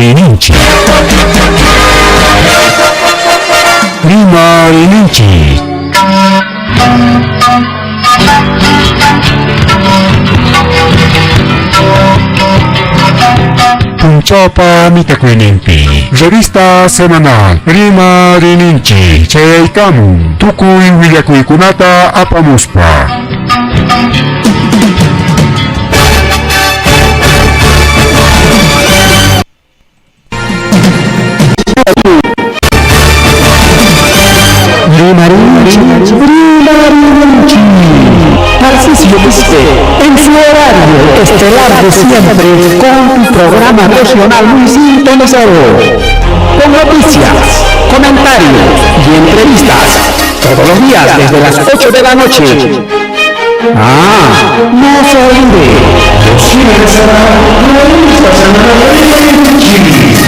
Rimarininchik. Rimarininchik. Punchawpa mitakuyninpi Revista semanal Rimarininchik chayaykamun tukuy willakuykunata apamuspa. Rimarinchik, Rimarinchik. Tarcisio Quispe, en su horario estelar de siempre, con tu programa regional muy sintonizado. Con noticias, comentarios y entrevistas, todos los días desde las 8 de la noche. Ah, no se olvide, siempre será Revista Semanal Rimarinchik.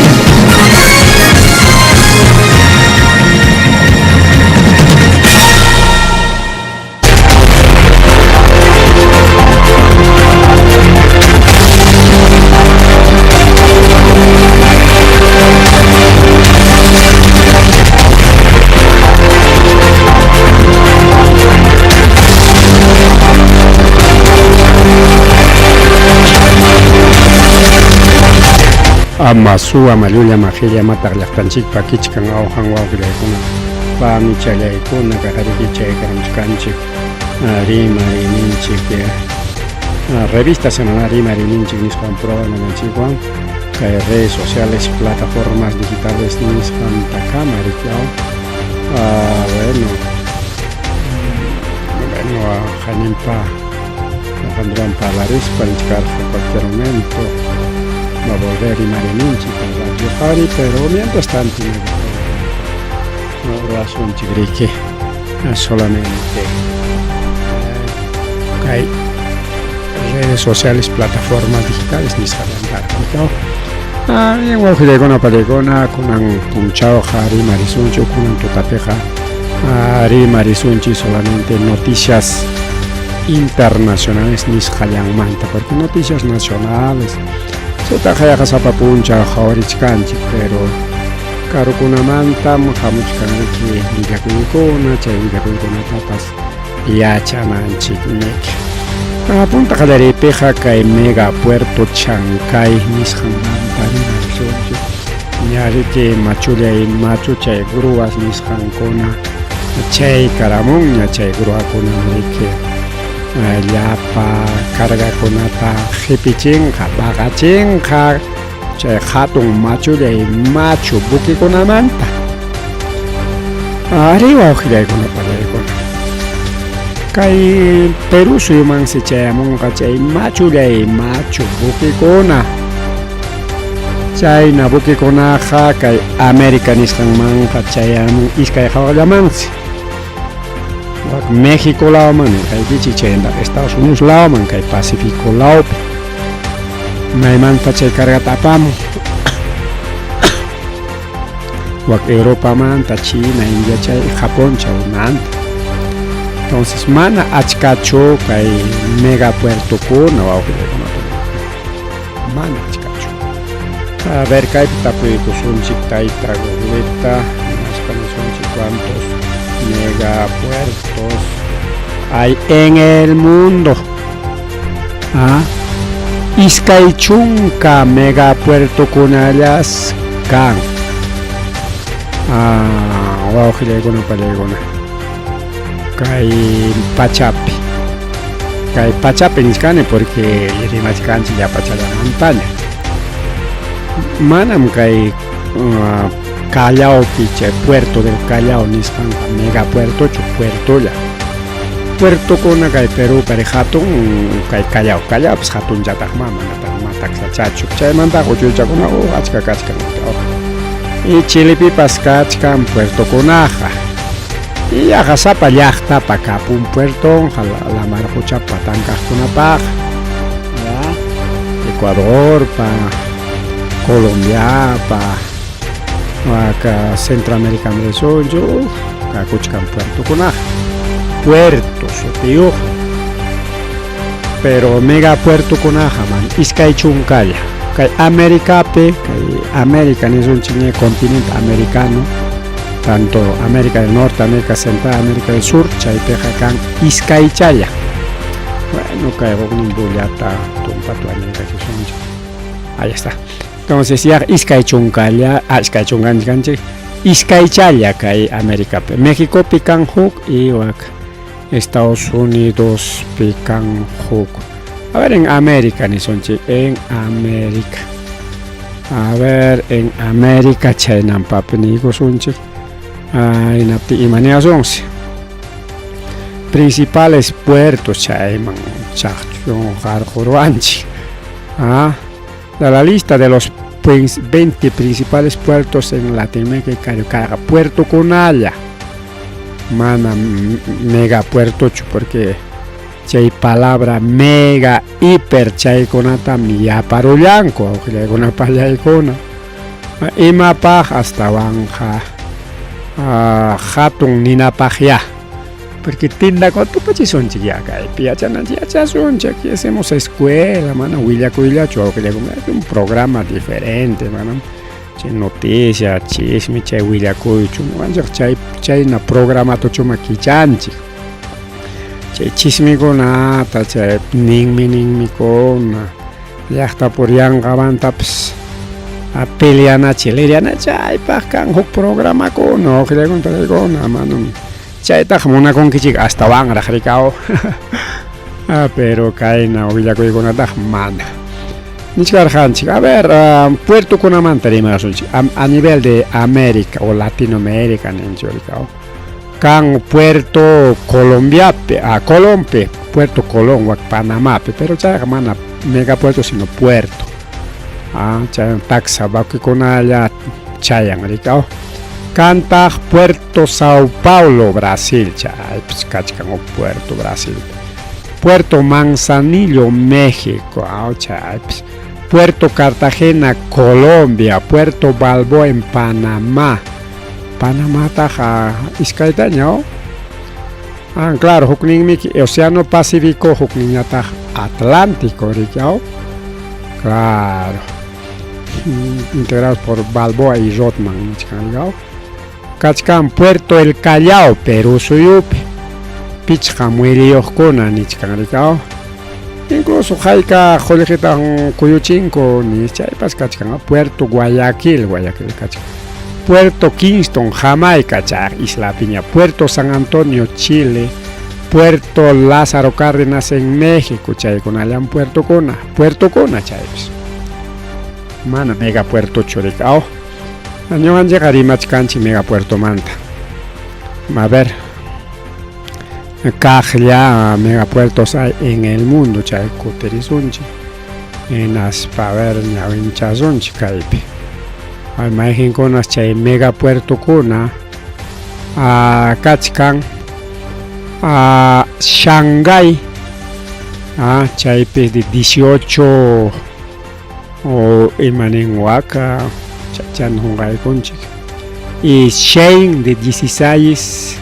Ama suwa mallulla maqilla mataq llaqtanchikpa kichkan awqan wawqillaykuna panichallaykuna kaqariki chaykaramuchkanchik rimarininchik revista semanal Rimarininchik nisqan programamanchikwan kay redes sociales plataformas digitales nisqantakama riki aw bueno bueno haninpa Alejandrowan parlarispa nichkarqa cualquier momento va a volver Rimarininchik para Radio Qhawari pero mientras tanto ruwasunchik riki solamente kay redes sociales plataformas digitales nisqallantaraq bien wawqillaykuna pallaykuna kunan punchawqa rimarisunchik kunan tutapiqa rimarisunchik solamente noticias internacionales nisqallanmanta porque noticias nacionales chaytaqa yaqa sapa punchaw qhawarichkanchik pero karukunamantam hamuchkan riki willakuykuna chay willakuykunatapas yachananchikmiki. Punta qallariypiqa kay mega puerto Chancay nisqanmanta rimarisunchik ña riki machullay machuchay grúas nisqankuna chaykaramunña chay gruakunam riki llapa cargakunata qhipichinqa baqachinqa chay hatun machullay machu buquekunamanta. Arí wawqillaykuna pallaykuna kay Perú suyumansi chayamunqa chay machullay machu buquekuna chayna buquekunaqa kay América nisqanmanqa chayamun iskay hawaqllamansi wak México lawman nirqaykichik chaymantaqa Estados Unidos lawman kay Pacífico lawpi maymanta chay cargata apamun wak Europamanta China India chay Japón chaymanta entonces mana achkachu kay mega puertokuna wawqillaykuna mana achkachu a ver kaypi tapuykusunchik tayta Googleta hinaspa nisunchik cuántos megapuertos hay en el mundo. Ah, iskay chunka megapuertokunallas kan. Ah, wawqillaykuna pallaykuna kay pachapi kay pachapi nichkani porque rimachkanchik llapa challamantaña manam kay Callaopi chay puerto del Callao nisqanqa megapuertochu puertolla puertokuna kay Perú pari hatun kay Callao Callaopas hatunchataqmá manataq mataksachachu chaymantaqa uchuychakuna achka kachkan y Chilepipas kachkan puertokunaqa y yaqa sapa llaqtapa kapun puertonqa lamar quchapa patankaqkunapaqqa ya Ecuadorpa Colombiapa waka Centroamérica risunchik kakuchkan puertokunaqa puerto sutiyuqmi pero mega puertokunaqa mana iskay chunkalla. Kay Americapi, kay América nisunchik ña continente americano, tanto América del Norte, América Central, América del Sur, chaypiqa kan iskaychalla. Bueno, kay huknin bullata tumpatu añaykachisunchik. Ahí está. Entonces ya iskay chunkalla, iskay chunkanchik, iskaychalla kay Americapi. Mexicopi kan huk y wak Estados Unidos kan huk. A ver, en América nisunchik, en América. A ver, en América chaynampapi niykusunchik. Hinaptin imaniyasunsi. Principales puertos chayman chaqchun qarquruwanchik. La lista de los 20 principales puertos en Latinoamérica kayqa puertokunalla. Mana megapuertochu porque chay palabra mega, hiper chaykunatam yaparullanku awqillaykuna pallaykuna. Imapaq astawanqa hatun ninapaqya. Porque tindakuna tupachisunchik ya kaypi yachananchik yachasunchik, aquí hacemos escuela, mana willakuyllachu awqillaykuna, es un programa diferente, manam chay noticia, chisme, chay willakuychu, ñuqanchik chay chayna programatuchuma kichanchik. Chay chismikunata, chay ninmi ninmikuna, llaqta puryanqamantapas peleanachi, lirianachi, chaypaq kan huk programakuna, awqillaykuna pallaykuna, manam chaytaqa munakunkichik astawanraq rikaw. Pero kayna willakuykunataqa mana. Nichkarqanchik, a ver, puertokunamanta rimasunchik, a nivel de América o Latinoamérica ninchik rikaw. Kan Puerto Colombiapi, Colompi, Puerto Colón wak Panamapi, pero chayqa mana megapuerto sino puerto. Chay taxa barcokunalla chayan rikaw. Kantaq Puerto Sao Paulo, Brasil, chaypis kachkan huk puerto Brasil. Puerto Manzanillo, México, chaypis. Puerto Cartagena, Colombia, Puerto Balboa en Panamá. Panamataqa iskaytaña, claro, hukninmi Océano Pacífico, hukninñataq Atlántico, rikaw. Claro. Integrados por Balboa y Rodman, nichkan rikaw. Kachkan Puerto El Callao, Perú suyupi. Pichqa muelleyuqkuna nichkan rikaw. Incluso hayka qullqitan kuyuchinku ni chaypas kachkan. Puerto Guayaquil, Guayaquil kachkan. Puerto Kingston, Jamaica, chay islapiña. Puerto San Antonio, Chile. Puerto Lázaro Cárdenas en México, chaykunallam puertokuna, puertokuna chaypis. Mana megapuertochu rikaw. Ñuqanchikqa rimachkanchik megapuertomanta. A ver, kaqlla megapuertos hay en el mundo chay kutirisunchik. Hinaspa a ver ñawinchasunchik kaypi. Mayqinkunas chay megapuertokuna kachkan Shanghái, chaypi de 18 o imanin waka chan qunqaykunchik. Y Shein de 16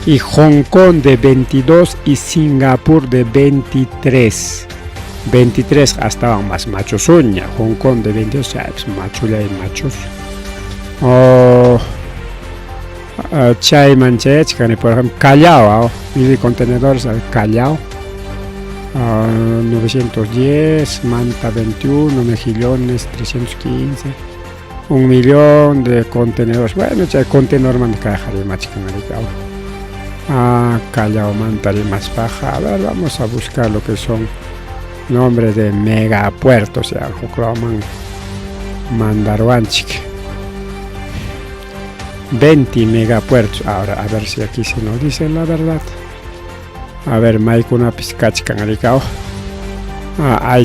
y Hong Kong de 22 y Singapur de 23. 23 astawan más machusuña, Hong Kong de 22, pues machullay machus. Chayman chayachkani, por ejemplo, Callao, mil contenedores al Callao. 910, Manta 21, Mejillones 315, 1 millón de contenedores. Bueno, chay contenedor man kayqa rimachkan rikaw. Callao manta rimaspaqa. A ver, vamos a buscar lo que son nombres de megapuertos, ya huklaman mandaruanchik. 20 megapuertos. Ahora, a ver si aquí se nos dice la verdad. A ver, maykunapis kachkan rikaw. Hay